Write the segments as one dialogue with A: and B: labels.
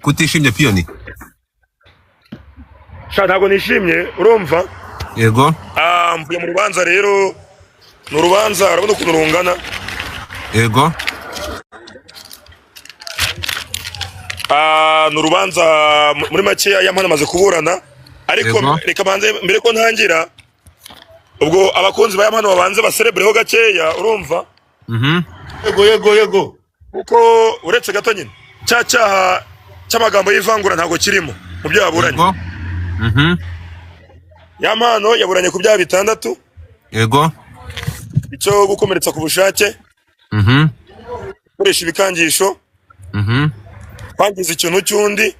A: Kutishimye, Piyoni?
B: Sha, ntabwo nishimye, urumva?
A: Yego.
B: Ah, mvuye mu rubanza rero, ni urubanza urabona ukuntu rungana.
A: Yego.
B: Ah, ni urubanza muri makeya Yampano amaze kuburana, ariko
A: Yego.
B: reka banze mbere ko ntangira, ubwo abakunzi ba Yampano babanze baserebureho gakeya, urumva?
C: Yego.
B: Kuko uretse gato nyine cya cyaha cy'amagambo y'ivangura ntabwo kirimo mu byo yaburanye.
A: Yego.
B: Yampano yaburanye ku byaha bitandatu:
A: Yego.
B: icyo gukomeretsa ku bushake, gukoresha ibikangisho, kwangiza ikintu cy'undi,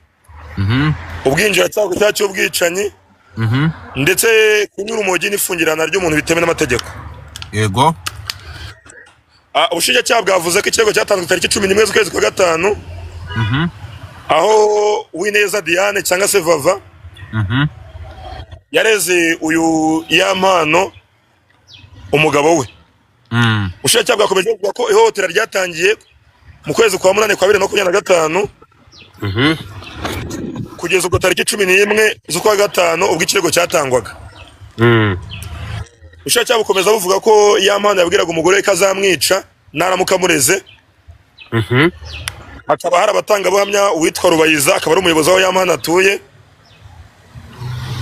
B: ubwinjiracyaha ku cyaha cy'ubwicanyi, ndetse kunyura urumogi n'ifungirana ry'umuntu bitemewe n'amategeko.
A: Yego.
B: Ah, ubushinjacyaha bwavuze ko ikirego cyatanzwe tariki 11 z'ukwezi kwa gatanu, aho Uwineza Diane cyangwa se Vava yareze uyu Yampano umugabo we. Ubushinjacyaha bwakomeje buvuga ko ihohotera ryatangiye mu kwezi kwa munani kwa 2025 kugeza ubwo tariki 11 z'ukwa gatanu, ubwo ikirego cyatangwaga. Ubushinjacyaha bukomeza buvuga ko Yampano yabwiraga umugore we ko azamwica naramuka amureze. Hakaba hari abatangabuhamya: uwitwa Rubayiza, akaba ari umuyobozi w'aho Yampano atuye,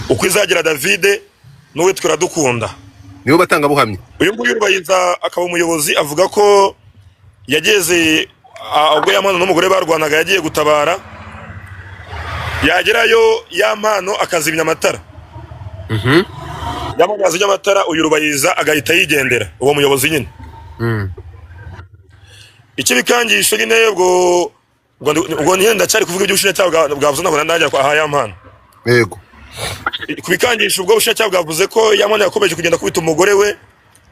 B: Ukwizagira Davide n'uwitwa Iradukunda.
A: Nibo batangabuhamya.
B: Uyu nguyu Rubayiza akaba umuyobozi, avuga ko yageze ubwo Yampano n'umugore barwanaga, yagiye gutabara, yagerayo Yampano akazimya amatara. Yampano yazimya amatara, uyu Rubayiza agahita yigendera, uwo muyobozi nyine. Icy'ibikangisho nyine, ubwo nyine ndacyari kuvuga iby'ubushinjacyaha bwavuze, ntabwo ndajya kwa aha Yampano.
A: Yego.
B: Ku bikangisho, ubwo ubushinjacyaha bwavuze ko Yampano yakomeje kugenda akubita umugore we.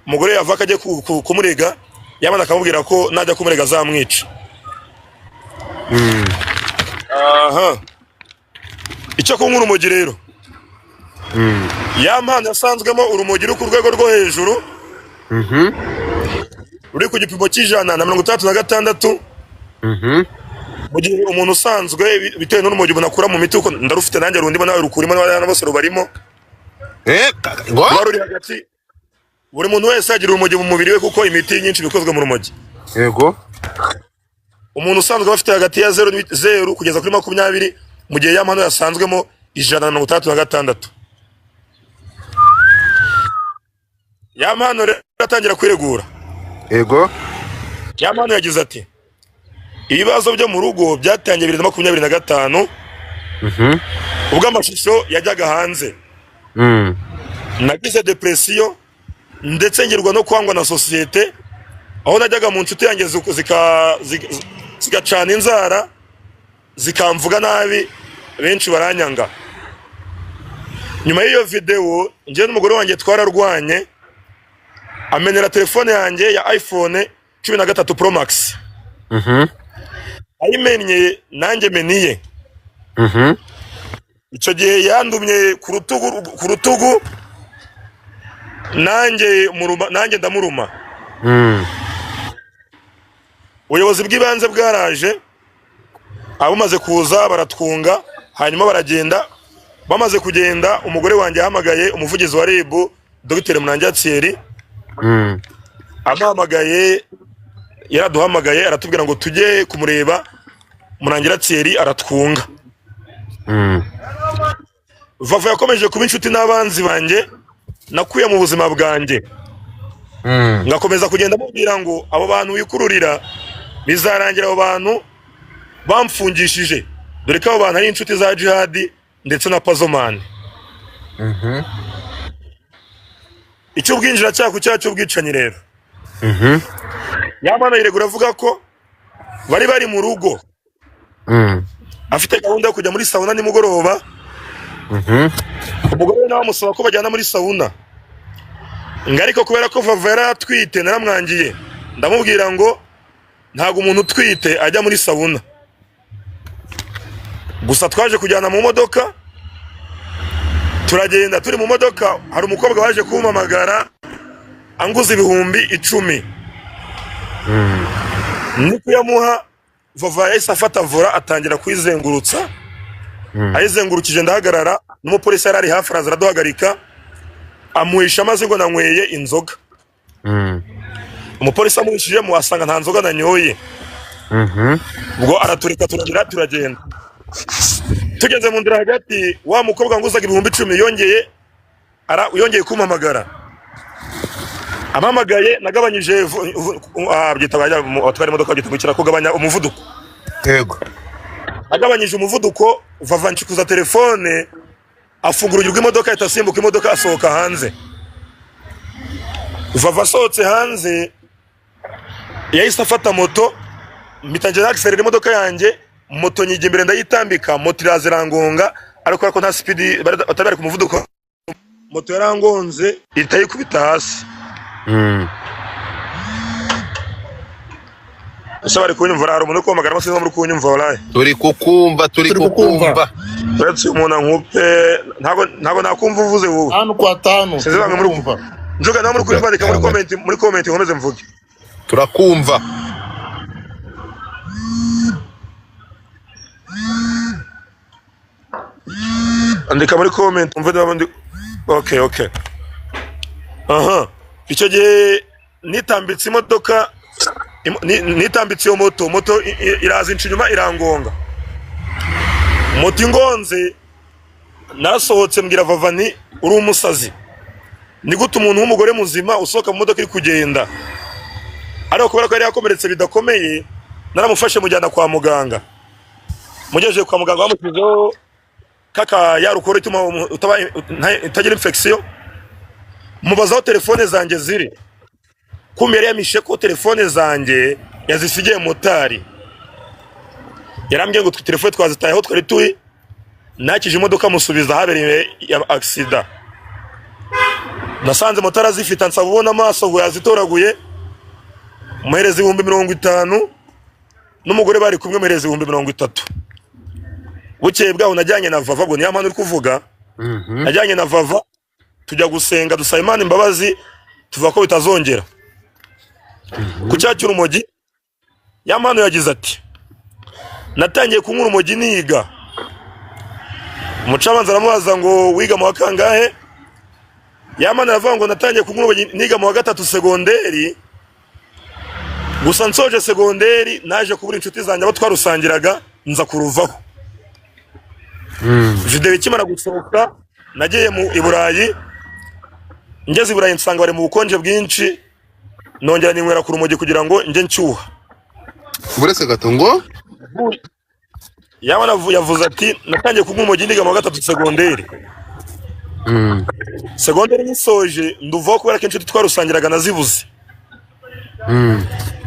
B: Umugore yava ko agiye kumurega, Yampano akamubwira ko najya kumurega azamwica. Aha, icyo kunywa urumogi rero, Yampano yasanzwemo urumogi ruri ku rwego rwo hejuru, ruri ku gipimo cy'166, mu gihe umuntu usanzwe, bitewe n'urumogi umuntu akura mu miti, kuko ndarufite nanjye, rundimo, nawe rukurimo, n'abana bose rubarimo,
A: Ngo?
B: Ruba ruri hagati. Buri muntu wese agira urumogi mu mubiri we, kuko imiti myinshi iba ikozwe mu rumogi.
A: Yego.
B: Umuntu usanzwe aba afite hagati ya 0 kugeza kuri 20, mu gihe Yampano yasanzwemo 166. Yampano rero atangira kwiregura.
A: Yego.
B: Yampano yagize ati: "Ibibazo byo mu rugo byatangiye 2025, ubwo amashusho yajyaga hanze. Nagize depresiyo, ndetse ngirwa no kwangwa na sosiyete, aho najyaga mu nshuti yanjye zigacana inzara, zikamvuga nabi, benshi baranyanga. Nyuma y'iyo videwo, njyewe n'umugore wanjye twararwanye, amenera telefone yanjye ya iPhone 13 Pro Max. Ayimennye, nanjye meniye. Icyo gihe yandumye ku rutugu, nanjye muruma, nanjye ndamuruma. Ubuyobozi bw'ibanze bwaraje, abumaze kuza baratwunga, hanyuma baragenda. Bamaze kugenda, umugore wanjye yahamagaye umuvugizi wa RIB, Dr Murangira Thierry. Amuhamagaye, yaraduhamagaye, aratubwira ngo tujye kumureba. Murangira Thierry aratwunga. Vava yakomeje kuba inshuti n'abanzi banjye nakuye mu buzima bwanjye. Ngakomeza kugenda mubwira ngo abo bantu wikururira, bizarangira abo bantu bamfungishije, dore ko abo bantu ari inshuti za Jihadi ndetse na Pazomani." Icy'ubwinjiracyaha ku cyaha cy'ubwicanyi rero, Yampano yiregura avuga ko bari bari mu rugo, afite gahunda yo kujya muri sauna nimugoroba. Umugore we nawe amusaba ko bajyana muri sauna, ngo ariko kubera ko Vava yari atwite, naramwangiye, ndamubwira ngo ntabwo umuntu utwite ajya muri sauna. Gusa twaje kujyana mu modoka, turagenda. Turi mu modoka, hari umukobwa waje kumpamagara anguza 10,000, ni kuyamuha. Vava yahise afata volant, atangira kuyizengurutsa. Ayizengurukije ndahagarara, n'umupolisi yari ari hafi araza araduhagarika, amuhisha amazi ngo nanyweye inzoga. Umupolisi amuhishijemo asanga nta nzoga nanyoye. Ubwo aratureka, turagira turagenda. Tugeze mu nzira hagati, wa mukobwa nguzaga 10,000 yongeye kumpamagara. Ampamagaye nagabanyije byita abatwara imodoka babyita gukira kugabanya umuvuduko. Agabanyije umuvuduko, Vava nshikuza telefone, afunga urugi rw'imodoka, ahita asimbuka imodoka, asohoka hanze. Vava asohotse hanze yahise afata moto, mpita njya accélérera imodoka yanjye, moto nyiga imbere ndayitambika, moto iraza irangonga, ariko kubera ko nta speed batari bari ku muvuduko, moto yarangonze ihita yikubita hasi. Ese bari kunyumva? Hari umuntu uri kumpamagara, sinzi muri kunyumva walayi.
A: Turi kukumva, turi
C: Turi kukumva.
A: kukumva.
B: Uretse umuntu ankupe, ntabwo nakumva uvuze wowe.
C: Tanu kwa tanu.
B: Sinzi bamwe muri
C: Kumva.
B: Njuga nawe muri kunyumva, muri comment nkomeze mvuge.
A: Turakumva.
B: Andika muri comment umve niba ndi okay. Aha, icyo gihe nitambitse imodoka, nitambitse iyo moto, moto iraza inca inyuma irangonga. Moto ingonze narasohotse, mbwira Vava nti: "Uri umusazi, ni gute umuntu w'umugore muzima usohoka mu modoka iri kugenda?" Ariko kubera ko yari yakomeretse bidakomeye, naramufashe mujyana kwa muganga. Mugejeje kwa muganga bamushyizeho kaka ya rukoro ituma utagira infection. Mubaza aho telefone zanjye ziri, kumbe yari yamishe ko telefone zanjye yazisigiye motari. Yarambwiye ngo telefone twazitaye aho twari turi. Nakije imodoka musubiza ahabereye accident, nasanze motari azifite, ansaba ubona amaso ngo yazitoraguye, muhereza 50,000, n'umugore bari kumwe muhereza 30,000. Bukeye bwaho najyanye na Vava, ubwo niyo mpamvu uri kuvuga, najyanye na Vava tujya gusenga, dusaba Imana imbabazi, tuvuga ko bitazongera. Ku cyaha cy'urumogi, Yampano yagize ati: "Natangiye kunywa urumogi niga." Umucamanza aramubaza ngo: "Wiga mu wa kangahe?" Yampano aravuga ngo: "Natangiye kunywa urumogi niga mu wa gatatu segonderi, gusa nsoje segonderi naje kubura inshuti zanjye abo twarusangiraga, nza kuruvaho." Video ikimara gusohoka nagiye mu i Burayi. Ngeze i Burayi nsanga bari mu bukonje bwinshi, nongera ninywera ku rumogi kugira ngo njye nshyuha.
A: Uretse gato ngo
B: Yaba yavuze ati: "Natangiye kunywa urumogi niga mu wa gatatu segonderi. Segonderi nyisoje nduvaho kubera ko inshuti twarusangiraga nazibuze."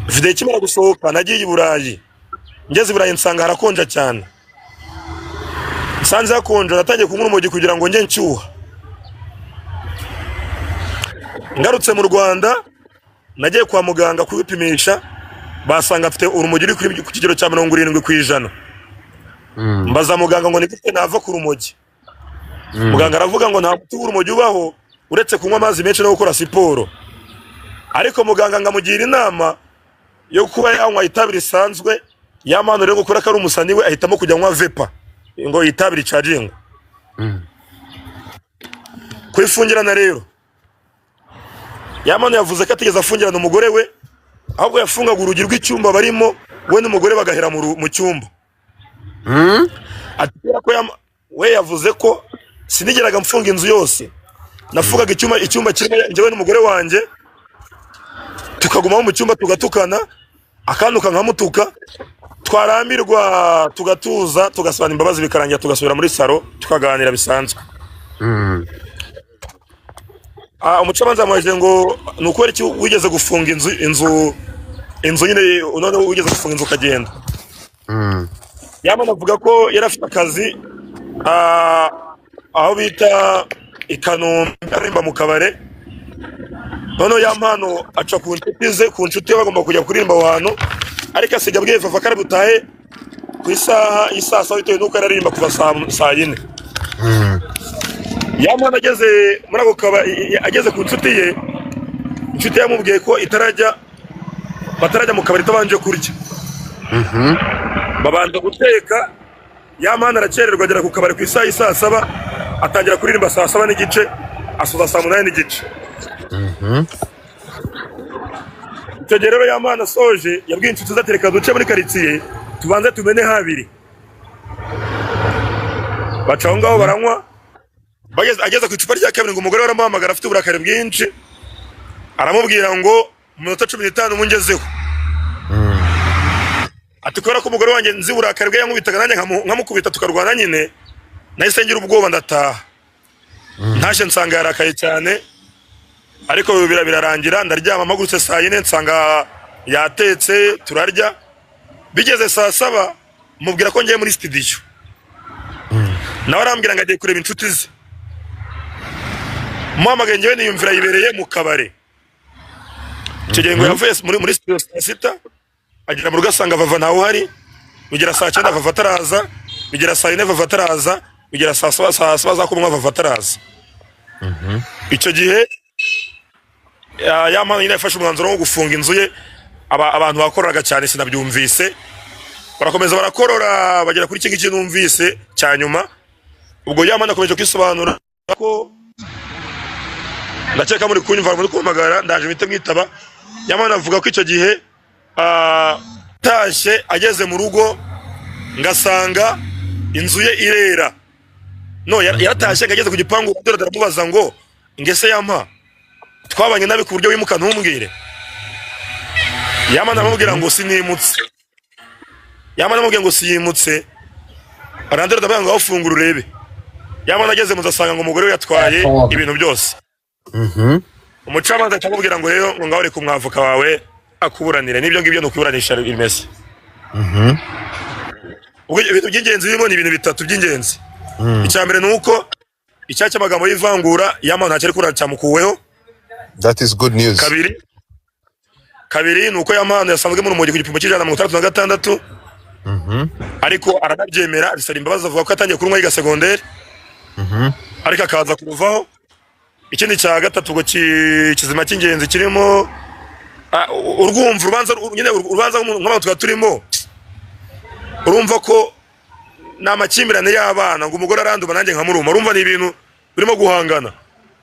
B: Video ikimara gusohoka nagiye i Burayi. Ngeze i Burayi nsanga harakonja cyane. Nsanze hakonja, natangiye kunywa urumogi kugira ngo njye nshyuha. Ngarutse mu Rwanda nagiye kwa muganga kwipimisha, basanga mfite urumogi ruri ku kigero cya 70%. Mbaza muganga ngo: "Ni gute nava ku rumogi?" Muganga aravuga ngo nta muti w'urumogi ubaho uretse kunywa amazi menshi no gukora siporo. Ariko muganga ngamugira inama yo kuba yanywa itabi risanzwe. Yampano rero, gukora ko ari umusani, we ahitamo kujya anywa vape, ngo itabi ricagingwa. Kwifungirana rero, Yampano yavuze ko atigeze afungirana umugore we, ahubwo yafungaga urugi rw'icyumba barimo, we n'umugore bagahera mu cyumba. Ati kubera ko we yavuze ko: "Sinigeraga mfunga inzu yose, nafungaga icyumba kirimo njyewe n'umugore wanjye, tukagumaho mu cyumba tugatukana, akantuka nkamutuka, twarambirwa tugatuza, tugasabana imbabazi, bikarangira, tugasubira muri salo tukaganira bisanzwe." Umucamanza yamubajije ngo: "Ni ukubera iki wigeze gufunga inzu nyine, noneho wigeze gufunga inzu ukagenda?" Yampano avuga ko yari afite akazi aho bita i Kanombe, aririmba mu kabare. Noneho Yampano aca ku nshuti ze, ku nshuti ye bagomba kujya kuririmba aho hantu, ariko asiga abwiye Vava ko ari butahe ku isaha y'isaa saba, bitewe n'uko yari aririmba kuva saa yine. Yampano ageze muri ako kabari, ageze ku nshuti ye, inshuti ye yamubwiye ko itarajya, batarajya mu kabari itabanje kurya. Babanza guteka, Yampano arakererwa, agera ku kabari ku isaha y'i saa 7, atangira kuririmba saa 7:30, asoza saa 8:30. Icyo gihe rero Yampano asoje yabwiye inshuti ze ati: "Reka duce muri karitsiye tubanze tumene habiri." Baca aho ngaho baranywa. Ageze ku icupa rya kabiri ngo umugore we aramuhamagara afite uburakari bwinshi, aramubwira ngo: "Mu minota 15 mungezeho." Ati: "Kubera ko umugore wanjye nzi uburakari bwe, yankubitaga nanjye nkamukubita tukarwana nyine, nahise ngira ubwoba ndataha. Ntashye nsanga yarakaye cyane, ariko birarangira ndaryama. Mpagurutse saa 4 nsanga yatetse, turarya. Bigeze saa 7 mubwira ko ngiye muri studio, nawe arambwira ngo agiye kureba inshuti ze. Muhamagaye njyewe niyumvira yibereye mu kabare." Icyo gihe ngo yavuye muri studio saa 6, agera mu rugo asanga Vava ntawe uhari. Bigera saa 9 Vava ataraza, bigera saa 4 Vava ataraza, bigera saa 7, saa 7 za kumanywa Vava ataraza. Icyo gihe Yampano nyine yafashe umwanzuro wo gufunga inzu ye. Abantu bakoraga cyane sinabyumvise, barakomeza barakorora bagera kuri iki ngiki numvise cya nyuma. Ubwo Yampano akomeje kwisobanura ko ndakeka muri kunyumva, muri kumpamagara, ndaje mpite mwitaba. Yampano avuga ko icyo gihe atashye ageze mu rugo ngasanga inzu ye irera. No yaratashye ngo ageze ku gipangu, dore aramubaza ngo: "Ngese Yampa, twabanye nabi ku buryo wimuka ntumbwire?" Yampano aramubwira ngo: "Sinimutse." Yampano aramubwira ngo siyimutse. Arandera ndavuga ngo aho fungura urebe. Yampano ageze mu nzu asanga ngo umugore we yatwaye ibintu byose. Umucamanza ahita amubwira ngo rero ngo ngaho reka umwavoka wawe akuburanire. N'ibyo ngibyo ni ukuburanisha bimeze. Ubwo ibintu by'ingenzi birimo ni ibintu bitatu by'ingenzi. Icya mbere ni uko icyaha cy'amagambo y'ivangura Yampano ntacyo ari kurana, cyamukuweho.
A: That is good news.
B: Kabiri ni uko Yampano yasanzwe mu rumogi ku gipimo cy'166, ariko aranabyemera, abisaba imbabazi, avuga ko yatangiye kurunywa yiga segonderi ariko akaza kuruvaho. Ikindi cya gatatu ubwo kizima cy'ingenzi kirimo, urwumva urubanza nyine, urubanza nk'abantu tuba turimo, urumva ko ni amakimbirane y'abana, ngo umugore aranduma nanjye nkamuruma. Urumva ni ibintu birimo guhangana.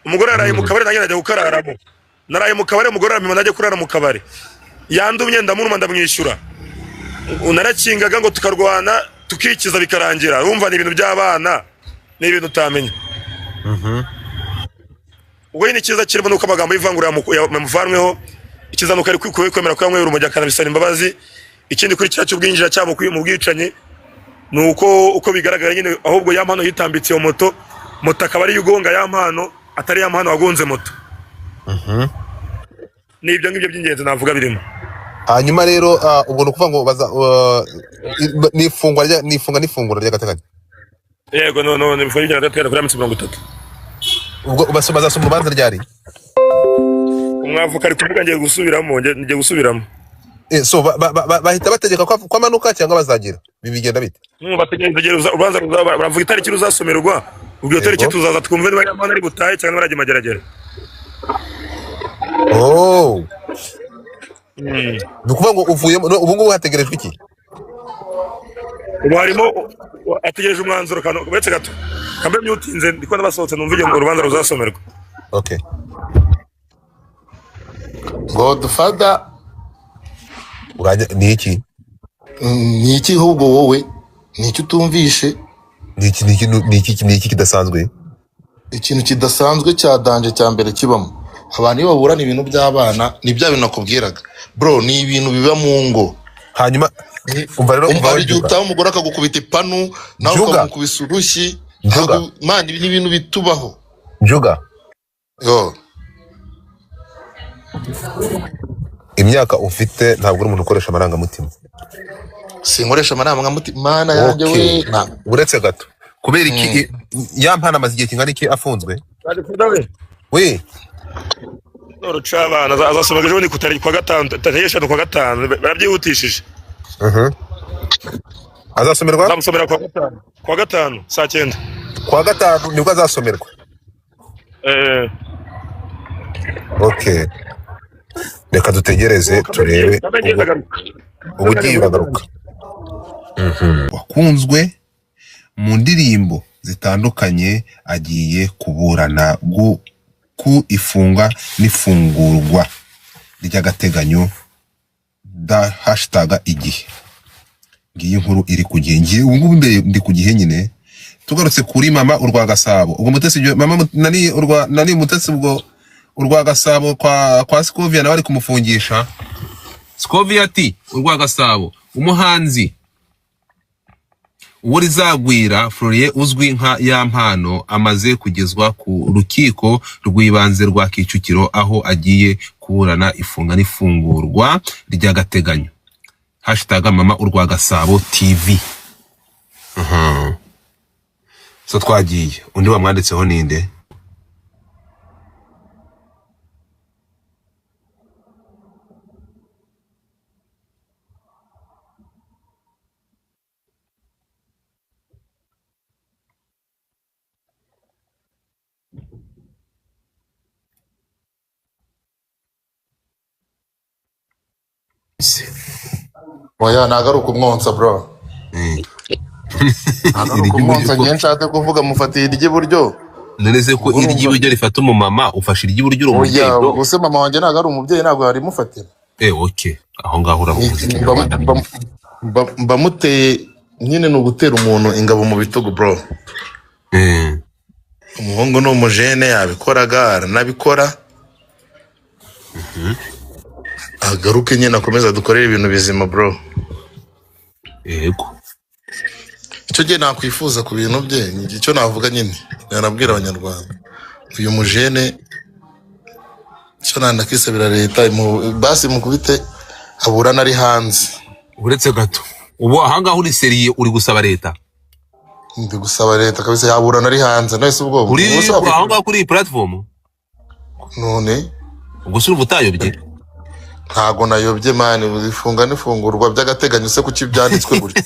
B: Umugore yaraye mu kabari, nanjye najya kukararamo. Naraye mu kabari, umugore arampima, najya kurara mu kabari. Yandumye ndamuruma, ndamwishyura. Narakingaga ngo tukarwana, tukikiza bikarangira. Urumva ni ibintu by'abana, ni ibintu utamenya. Ubwo nyine icyiza kirimo nuko amagambo y'ivangura yamuvanweho. Icyiza nuko ari kwemera ko yanyweye urumogi akanabisaba imbabazi. Ikindi kuri cya cy'ubwinjiracyaha mu bwicanyi ni uko uko bigaragara nyine ahubwo Yampano yitambitse iyo moto, moto akaba ariyo igonga Yampano, atari Yampano wagonze moto. Ni ibyo ngibyo by'ingenzi navuga birimo.
A: Hanyuma rero ubwo ni ukuvuga ngo baza ni ifungwa rya ni ifunga n'ifunguro ry'agateganyo.
B: Yego, no, ni ifungwa ry'agateganyo kuri minsi 30.
A: Ubwo bazasoma urubanza ryari?
B: Umwavoka ari kuvuga, ngiye gusubiramo, ngiye gusubiramo.
A: So bahita bategeka ko amanuka cyangwa bazagira bigenda bite?
B: Bategereje igihe urubanza ruzaba, baravuga itariki ruzasomerwa. Ubwo iyo tariki tuzaza twumve niba Yampano ari butahe cyangwa niba arajya Mageragere.
A: Oh, ni ukuvuga ngo uvuyemo no, ubu ngubu hategerejwe iki?
B: Ubu harimo ategereje umwanzuro. Kano uretse gato kambe myutinze, ndi kubona basohotse, numva igihe urubanza ruzasomerwa.
A: Okay.
D: Godfather.
A: Urajya ni iki?
D: Ni iki ahubwo wowe ni iki utumvishe?
A: Ni iki, ni iki, ni iki, ni iki kidasanzwe?
D: Ikintu kidasanzwe cya danger cya mbere kibamo, abantu iyo baburana ibintu by'abana, ni bya bintu nakubwiraga bro, ni ibintu biba mu ngo.
A: Hanyuma umva rero,
D: umva
A: umva
D: hari igihe
A: Juga.
D: utaha umugore akagukubita ipanu, nawe
A: Juga.
D: ukamukubisa urushyi.
A: Juga.
D: Ntabwo man, ibi ni ibintu bitubaho.
A: Juga.
D: Yo.
A: Imyaka ufite ntabwo uri umuntu ukoresha amarangamutima.
D: Sinkoresha amarangamutima, mana yanjye we.
A: Okay, uretse gato, kubera iki Yampano amaze igihe kingana iki afunzwe we?
B: Uruca abana azasomerwa ejo bundi ku tariki kwa gatanu, tariki 5 kwa gatanu, barabyihutishije.
A: Azasomerwa?
B: Azamusomera kwa gatanu, kwa gatanu saa 9.
A: Kwa gatanu nibwo azasomerwa?
B: Eh.
A: Okay, reka dutegereze turebe.
B: Kambe
A: Ubu
B: ndagaruka.
A: Ubu ugiye uragaruka. Wakunzwe mu ndirimbo zitandukanye agiye kuburana ku ifunga n'ifungurwa ry'agateganyo da hashtag igihe. Ngiyi nkuru iri ku gihe, ngiye ubu ngubu mbere ndi ku gihe nyine. Tugarutse kuri mama urwa Gasabo, ubwo Mutesi mama nani urwa nani Mutesi, ubwo urwa Gasabo kwa Scovia nawe ari kumufungisha. Scovia ati urwa Gasabo umuhanzi uwo rizagwira Florien uzwi nka Yampano amaze kugezwa ku rukiko rw'ibanze rwa Kicukiro aho agiye kuburana ifunga n'ifungurwa ry'agateganyo. Hashtag mama urwa Gasabo TV. So twagiye undi wamwanditseho ninde?
D: Oya, ntabwo ari ukumwonsa bro, ntabwo ari ukumwonsa. Ngiye nshatse kuvuga mufatiye iry'iburyo.
A: None se ko
D: Ubwo urumva
A: iry'iburyo rifata umumama, ufashe iry'iburyo uri umubyeyi
D: Oya,
A: bro?
D: ubwo se mama wanjye ntabwo ari umubyeyi, ntabwo yarimufatira.
A: Okay, aho ngaho uravuze ikinyarwanda.
D: Mba muteye nyine, ni ugutera umuntu ingabo mu bitugu bro. Umuhungu ni umujene, yabikoraga aranabikora, agaruke nyine akomeza dukorere ibintu bizima bro.
A: Yego.
D: Icyo gihe nakwifuza ku bintu bye, icyo navuga nyine nanabwira abanyarwanda, uyu mujene icyo nanakisabira leta, basi mukubite aburana ari hanze.
A: Uretse gato, ubu ahangaha uri sérieux, uri gusaba leta?
D: Ndi gusaba leta kabisa, yaburana ari hanze. None se ubwo
A: Uri
D: ubwo se wakwifuza-
A: aho ngaho kuri iyi platform?
D: None
A: Ubwo se urumva utayobye?
D: Ntago nayobye man, ifunga n'ifungurwa by'agateganyo se kuki byanditswe gutya?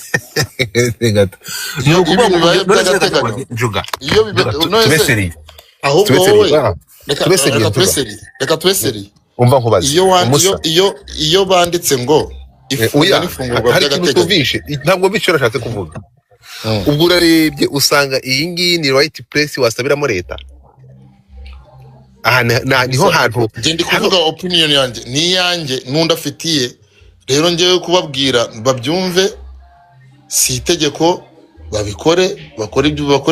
A: Gato, ni
D: Iyo
A: ukuvuga
D: ibintu
A: ngo
D: bibaye
A: none se reka
D: by'agateganyo,
A: tubaze, Njuga,
D: iyo biba
A: Njuga,
D: none
A: tube
D: se
A: sérieux,
D: ahubwo
A: tube
D: wowe
A: sérieux,
D: reka
A: tube sérieux,
D: reka tube
A: Njuga.
D: sérieux, reka tube sérieux.
A: Umva nkubaze
D: Iyo wa-
A: umusa
D: iyo iyo iyo banditse ngo ifunga
A: Oya,
D: n'ifungurwa
A: hari ikintu
D: by'agateganyo.
A: utumvishe, ntabwo wumvishe icyo nashatse kuvuga. Ubwo urarebye usanga iyi ngiyi ni right place wasabiramo leta? Aha niho hantu
D: Njye ndi
A: hano
D: kuvuga opinion yanjye, ni iyanjye n'undi afitiye. Rero njyewe kubabwira babyumve, si itegeko, babikore, bakore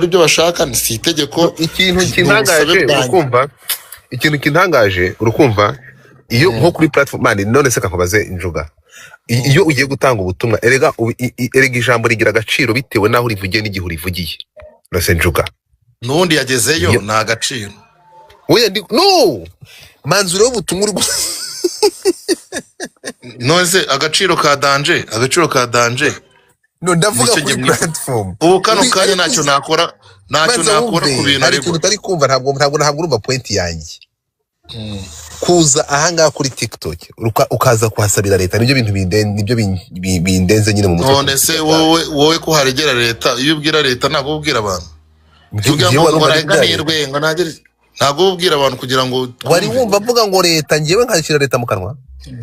D: ibyo bashaka, si itegeko.
A: Ikintu
D: Ni ubusabe
A: kintangaje,
D: bwanjye.
A: urukumva, ikintu kintangaje, urukumva, iyo nko kuri platform man, none se kakubaze Njuga, iyo ugiye gutanga ubutumwa, erega erega ijambo rigira agaciro bitewe n'aho urivugiye n'igihe urivugiye. None se Njuga,
D: N'ubundi yagezeyo,
A: iyo
D: ni agaciro.
A: Oya, ndi no manzuro y'ubutumwa uri
D: None se agaciro ka danger, agaciro ka danger
A: No, ndavuga
D: nicyo
A: kuri
D: gihe mwifuza.
A: platform.
D: Ubu kano
A: Uri
D: kanya
A: ariko
D: ntacyo nakora, ntacyo
A: manza
D: nakora ku
A: wumve,
D: bintu
A: hari
D: aregwa.
A: ikintu utari kumva, ntabwo urumva point yanjye. Kuza ahangaha kuri TikTok ukaza kuhasabira leta, nibyo bintu nibyo bindenze nyine mu mutwe.
D: None se wowe ko haregera leta, iyo ubwira leta ntabwo uba ubwira abantu? Iyo ubwira
A: Njyewe
D: ngo
A: wari
D: ngo
A: wumva ari bwa leta?
D: arenganirwe, ngo ntagere, ntabwo uba ubwira abantu kugira ngo
A: Wari
D: twumve.
A: wumva mvuga ngo leta, njyewe nkashyira leta mu kanwa?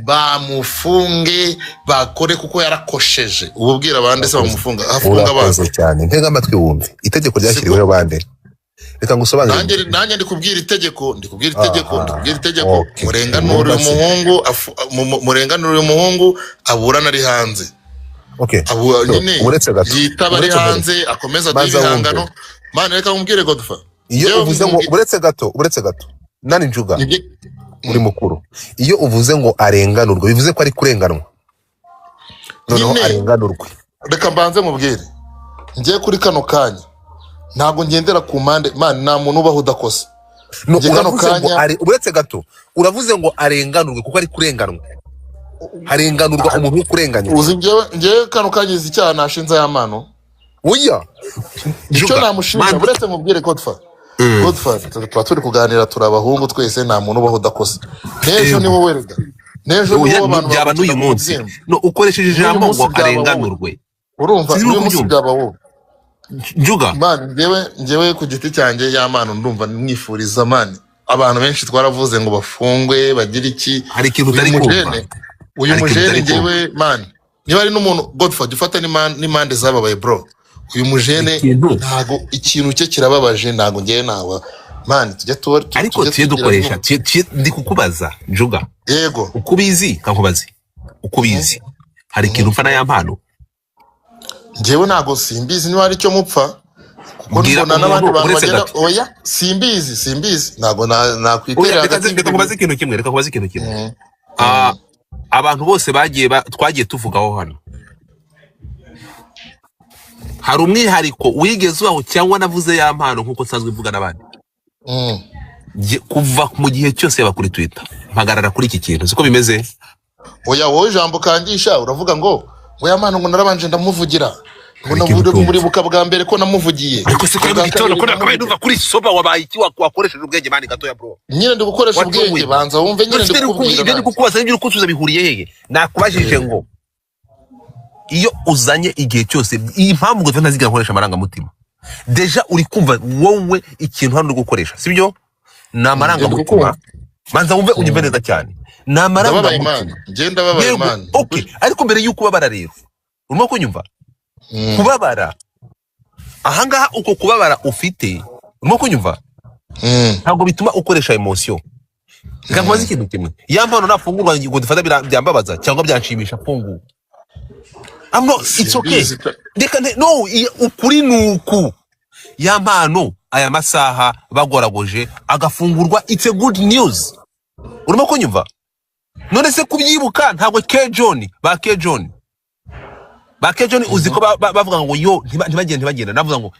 D: Bamufunge bakore kuko yarakosheje, uba ubwira abandi se bamufunga, hafunga abantu?
A: Urakoze cyane. Ntega amatwi wumve itegeko
D: Siko
A: ryashyiriweho bande, reka ngusobanurire.
D: Nanjye ndi kubwira itegeko, ndi kubwira itegeko, ndi
A: Aha,
D: kubwira itegeko.
A: Okay.
D: Murenganure
A: Wumva
D: uyu
A: se
D: muhungu, murenganure uyu muhungu aburana ari hanze.
A: Okay.
D: Abu
A: So,
D: nyine
A: uretse gato,
D: yitaba ari
A: uretse nkwereke,
D: hanze, akomeza aduhe
A: maze wumve.
D: ibihangano. Man, reka nkubwire Godfa,
A: Iyo
D: njyewe
A: uvuze ngo uretse gato, uretse gato nani Njuga, uri mukuru, iyo uvuze ngo arenganurwe bivuze ko ari kurenganwa, noneho
D: Nyine
A: arenganurwe.
D: Reka mbanze mubwire, njye kuri kano kanya ntabwo ngendera ku mpande man, nta muntu ubaho udakosa.
A: No,
D: Njye kano
A: uravuze ngo
D: kanya
A: uretse gato, uravuze ngo arenganurwe kuko ari kurenganwa, harenganurwa umuntu uri kurenganywa.
D: Uzi njyewe kano kanya izi icyaha nashinze Yampano?
A: Oya.
D: Icyo
A: Njuga
D: namushinja,
A: man,
D: uretse mubwire Godfa, Godfa, tuba turi kuganira, turi abahungu twese, nta muntu ubaho udakosa. N'ejo ni wowe rega, n'ejo ni
A: Oya,
D: wowe, abantu
A: byaba
D: bagukina
A: n'uyu
D: ku
A: munsi.
D: mubyimba.
A: No ukoresheje
D: N'uyu
A: ijambo
D: munsi
A: ngo
D: byaba wowe.
A: arenganurwe.
D: Urumva,
A: Sinzi
D: n'uyu
A: uri
D: munsi
A: kubyumva
D: byaba wowe.
A: Njuga.
D: Man, njyewe ku giti cyanjye, Yampano ndumva mwifuriza man. Abantu benshi twaravuze ngo bafungwe bagire iki.
A: Hari ikintu
D: Uyu
A: utari kumva.
D: mujene, uyu
A: Hari ikintu
D: mujene
A: utari kumva.
D: njyewe man. Niba ari n'umuntu, Godfather, jya ufata n'impande zababaye, bro. Uyu mujene
A: Ikintu
D: ntago ikintu cye kirababaje, ntago ngewe nawa man tujya tuba
A: ariko
D: tujya
A: tujye
D: tugira
A: dukoresha ndi kukubaza, Njuga.
D: Yego.
A: Uko ubizi, kankubaze, uko ubizi, hari ikintu upfa na Yampano?
D: Ngewe ntago, simbizi niba hari icyo mupfa, kuko
A: Mbwira
D: mbona n'abandi
A: umuntu
D: bantu
A: uretse
D: bagenda
A: gato.
D: Oya, simbizi, simbizi, ntago
A: Oya,
D: nakwiterera
A: reka
D: hagati
A: reka
D: y'ibyo
A: nkubaze
D: bintu.
A: ikintu kimwe, reka nkubaze ikintu kimwe. Ah, abantu bose bagiye twagiye tuvugaho hano, hari umwihariko wigeze ubaho cyangwa navuze Yampano nk'uko nsanzwe mvuga n'abandi? Kuva mu gihe cyose, yaba kuri Twitter, mpagarara kuri iki kintu, siko bimeze?
D: Oya, wowe ijambo kangisha uravuga ngo Yampano, ngo narabanje ndamuvugira, ngo
A: Hari ikintu utumva.
D: muribuka bwa mbere ko namuvugiye,
A: Ariko se kuri mu
D: ubwa
A: gitondo
D: kabiri
A: ko nakabaye
D: ndamuvugira.
A: Numva kuri soba wabaye iki? Wakoresheje ubwenge, man, gatoya, bro.
D: Nyine ndi gukoresha
A: What's wrong
D: ubwenge.
A: with you?
D: Banza wumve nyine, ndi
A: Ufite
D: kukubwira
A: ibyo ndi
D: nanjye.
A: kukubaza n'ibyo uri kunsubiza bihuriye hehe? Nakubajije ngo iyo uzanye igihe cyose iyi mpamvu ngo ntazigera nkoresha amarangamutima, déjà uri kumva wowe ikintu hano uri gukoresha sibyo, ni
D: Njye ndi
A: amarangamutima.
D: kukumva.
A: Banza wumve, unyumve neza cyane, ni
D: Ndababaye, man.
A: amarangamutima.
D: Njye ndababaye,
A: Yego.
D: man.
A: Okay, ariko mbere y'uko ubabara rero, urimo kunyumva? Kubabara ahangaha, uko kubabara ufite, urimo kunyumva? Ntabwo bituma ukoresha emotion. Reka nkubaze ikintu kimwe: Yampano nafungurwa ngo dufata, byambabaza cyangwa byanshimisha afunguwe? I'm not, it's okay.
D: Simbizi pe.
A: Reka no, ukuri ni uku: Yampano aya masaha bagoragoje agafungurwa, it's a good news. Urimo kunyumva? None se kubyibuka ntabwo K John, ba K John, ba K John, uzi ko bavuga ngo yo ntibagende, ntibagenda, navuga ngo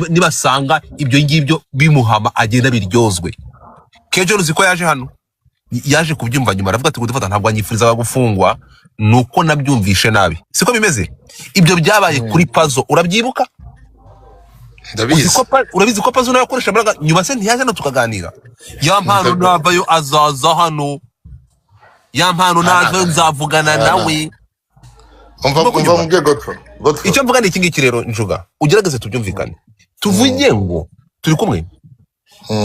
A: nibasanga ibyo ngibyo bimuhama agenda biryozwe. K John, uzi ko yaje hano, yaje kubyumva nyuma, aravuga ati: "Gudufata ntabwo anyifurizaga gufungwa, nuko nabyumvishe nabi." Siko bimeze? Ibyo byabaye kuri Pazo, urabyibuka? Uzi
D: Ndabizi.
A: ko urabizi ko Pazo nawe akoresha imbaraga nyuma se ntiyaje hano tukaganira? Yampano navayo azaza hano, Yampano navayo nzavugana nawe.
D: Umva.
A: Urimo
D: Umva.
A: kunyumva?
D: Mubwiye Godfrey, Godfrey.
A: Icyo mvuga ni iki ngiki rero, Njuga, ugerageze tubyumvikane. Tuvuge ngo turi kumwe,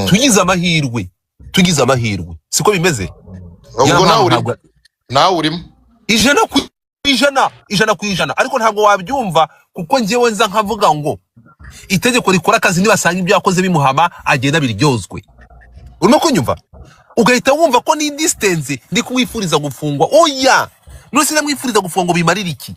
A: tugize amahirwe, tugize amahirwe, siko bimeze?
D: Ubwo
A: Ya
D: nawe
A: mpano
D: urimo.
A: ntabwo
D: Nawe urimo.
A: 100%, 100%. Ariko ntabwo wabyumva, kuko njyewe nza nkavuga ngo itegeko rikora akazi, nibasanga ibyo yakoze bimuhama agenda biryozwe. Urimo kunyumva? Ugahita wumva ko ni distance ndi kumwifuriza gufungwa. Oya, none sinamwifuriza gufungwa ngo bimarire iki?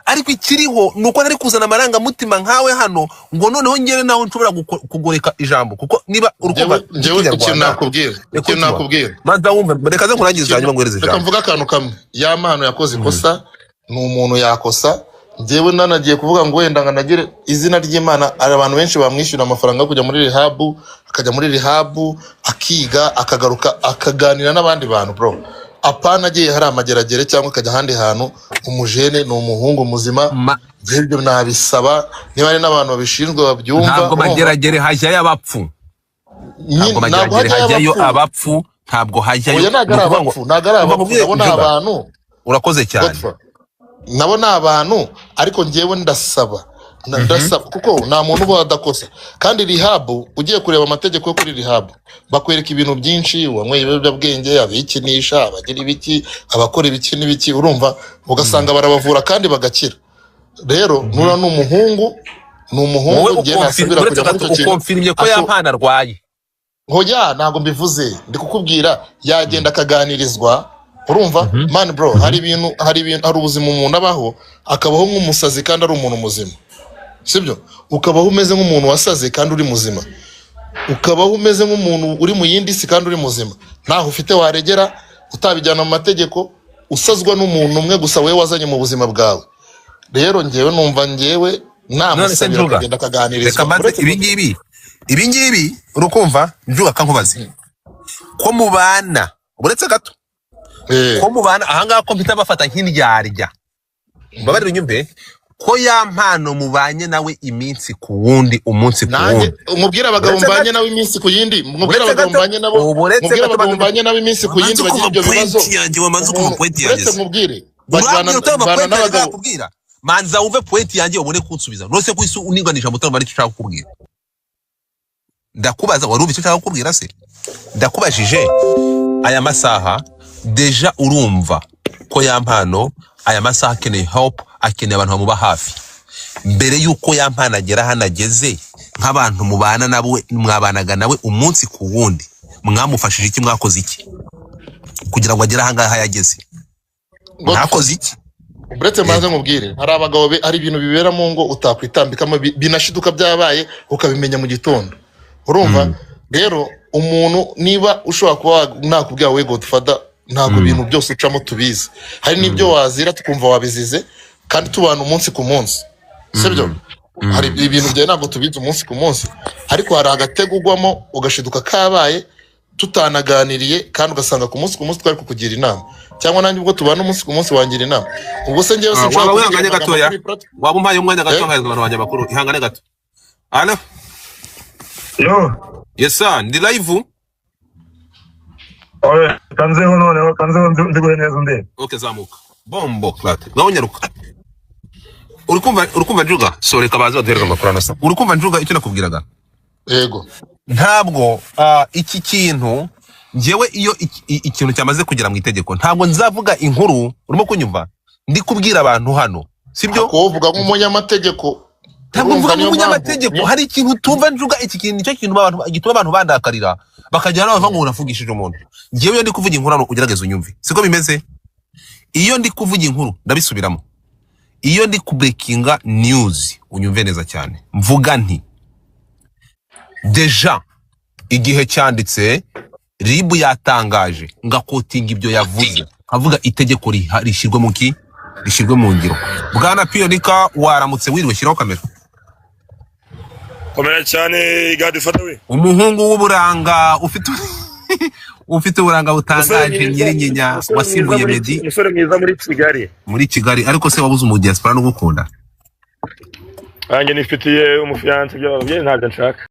A: Ariko ikiriho ni uko ntari kuzana amarangamutima nkawe hano ngo noneho ngere naho nshobora kugoreka ijambo, kuko niba urukumva
D: Njyewe ikintu
A: ikinyarwanda
D: nakubwira,
A: reka
D: ikintu
A: utima.
D: nakubwira,
A: Manza wumve, reka ze nkurangize, hanyuma nguhereze
D: reka
A: ijambo.
D: mvuge akantu kamwe. Yampano yakoze ikosa, ni umuntu yakosa. Njyewe nanagiye kuvuga ngo wenda ngo anagire izina ry'Imana, hari abantu benshi bamwishyura amafaranga yo kujya muri rehab, akajya muri rehab akiga, akagaruka akaganira n'abandi bantu, bro. Apana agiye hari amageragere cyangwa akajya ahandi hantu. Umujene ni umuhungu muzima. Njyewe ibyo nabisaba, niba hari n'abantu babishinzwe babyumva.
A: Ntabwo
D: Urumva?
A: Mageragere hajyayo abapfu.
D: Nyine
A: Ntabwo
D: ntabwo
A: Mageragere
D: hajyayo
A: hajyayo
D: abapfu.
A: abapfu, ntabwo hajyayo.
D: Oya, ntabwo
A: Ni
D: ari
A: ukuvuga ngo
D: abapfu, ntabwo ari
A: umva
D: abapfu.
A: nkubwire,
D: Nabo ni
A: Njuga,
D: abantu.
A: Urakoze cyane.
D: Godfrey, nabo ni abantu, ariko njyewe ndasaba ndasaba kuko nta muntu uba adakosa. Kandi rehab, ugiye kureba amategeko yo kuri rehab, bakwereka ibintu byinshi: uwanyweye ibiyobyabwenge, abikinisha, abagira ibiki, abakora ibiki n'ibiki. Urumva, ugasanga barabavura kandi bagakira. Rero nura ni umuhungu, ni
A: Wowe
D: umuhungu. Njye nasubira
A: uretse
D: kujya muri
A: gato,
D: icyo kintu
A: ukonfirimye ko Yampano arwaye?
D: Hoya, ntabwo mbivuze. Ndi kukubwira yagenda akaganirizwa. Urumva, man, bro, hari ibintu, hari ubuzima umuntu abaho, akabaho nk'umusazi kandi ari umuntu muzima, sibyo? Ukabaho umeze nk'umuntu wasaze kandi uri muzima, ukabaho umeze nk'umuntu uri mu yindi si kandi uri muzima, ntaho ufite waregera, utabijyana mu mategeko, usazwa n'umuntu umwe gusa wowe wazanye mu buzima bwawe. Rero njyewe numva njyewe
A: None se
D: namusabira
A: Njuga,
D: akagenda
A: reka
D: akaganirizwa.
A: mbanze
D: Uretse
A: ibi ngibi, ibi ngibi, urukumva, Njuga, kankubaze: ko mubana, uretse gato, ko mubana ahangaha, ko mpita bafata nk'indyarya, mbabarire unyumve, ko Yampano mubanye nawe iminsi ku wundi, umunsi ku
D: Nanjye
A: wundi,
D: mubwire abagabo
A: uretse
D: mbanye
A: gato,
D: nabo iminsi ku yindi, mubwire
A: uretse
D: abagabo
A: gato,
D: mbanye nabo,
A: ubu uretse
D: mubwire
A: gato,
D: abagabo
A: banze
D: mbanye nabo iminsi ku
A: wamanze
D: yindi bagira
A: ukumva
D: ibyo bibazo.
A: point yanjye, wamanze ukumva
D: Umuntu
A: point yanjye
D: uretse
A: se
D: nkubwire, bajyana
A: urambwira utumva
D: mbana
A: point yanjye?
D: n'abagabo.
A: Nzakubwira, manza wumve point yanjye ubone kunsubiza. Nose ko isi uniganisha mutarumva icyo ushaka kukubwira? Ndakubaza, wari icyo ushaka kukubwira se? Ndakubajije, aya masaha déjà urumva ko Yampano Aya masaha akeneye help, akeneye abantu bamuba hafi. Mbere y'uko Yampano agera hano ageze, nk'abantu mubana nawe, mwabanaga nawe umunsi ku wundi, mwamufashije iki? Mwakoze iki kugira ngo agere ahangaha yageze? Mwakoze iki?
D: Uretse mbanze nkubwire, hari abagabo hari ibintu bibera mu ngo utakwitambikamo, binashiduka byabaye ukabimenya mu gitondo, urumva? Rero umuntu niba ushobora kuba nakubwira, we Godfather, ntabwo ibintu byose ucamo tubizi. Hari n'ibyo wazira tukumva wabizize kandi tubana umunsi ku munsi, sibyo? Hari ibintu byawe ntabwo tubizi umunsi ku munsi, ariko hari agatego ugwamo ugashiduka kabaye tutanaganiriye, kandi ugasanga ku munsi ku munsi twari kukugira inama, cyangwa nanjye ubwo tubana umunsi ku munsi wangira inama. Ubwo se njyewe
A: Ah,
D: sinshobora
A: waba
D: kuvugira
A: wihanganye
D: amagambo
A: gatoya
D: kuri platform?
A: Waba umpaye umwanya gato?
D: Eh?
A: Nkahereza abantu banjye amakuru. Ihangane gato. Allo?
B: Yo.
A: Yes sir, ndi live.
B: Oye, kanzeho noneho, kanzeho nziguhe neza ndebe.
A: Okay, zamuka bomboclaat, ngaho nyaruka. Uri kumva? Uri kumva Njuga? So reka baze baduhereze amakuru hano. Uri kumva Njuga, icyo nakubwiraga?
D: Yego.
A: Ntabwo iki kintu njyewe, iyo ikintu cyamaze kugera mu itegeko, ntabwo nzavuga inkuru. Urimo kunyumva? Ndi kubwira abantu hano, sibyo?
D: Ko uvuga nk'umunyamategeko.
A: Ntabwo
D: Urumva,
A: mvuga
D: niyo mpamvu
A: nk'umunyamategeko. Hari ikintu utumva Njuga. Iki kintu nicyo kintu abantu gituma abantu bandakarira, bakajya bavuga ngo unafugishije umuntu. Njyewe iyo ndi kuvuga inkuru hano, ugerageze unyumve, siko bimeze? Iyo ndi kuvuga inkuru, ndabisubiramo, iyo ndi kubreakinga news, unyumve neza cyane, mvuga nti déjà igihe cyanditse, RIB yatangaje, ngaquotinga ibyo yavuze, nkavuga itegeko rishyirwe mu ki, rishyirwe mu ngiro. Bwana Piyonika, waramutse, wiriwe? Shyiraho kamera.
B: Komera cyane, Godfather we.
A: Umuhungu w'uburanga, ufite uburanga
B: Umusore
A: butangaje,
B: mwiza,
A: Nyirinyinya.
B: umusore mwiza
A: Wasimbuye
B: muri
A: Meddy.
B: Umusore mwiza muri Kigali.
A: Muri Kigali. Ariko se wabuze umu diaspora n'ugukunda?
B: Nanjye nifitiye umufiancé, by'ababyeyi ntabyo nshaka.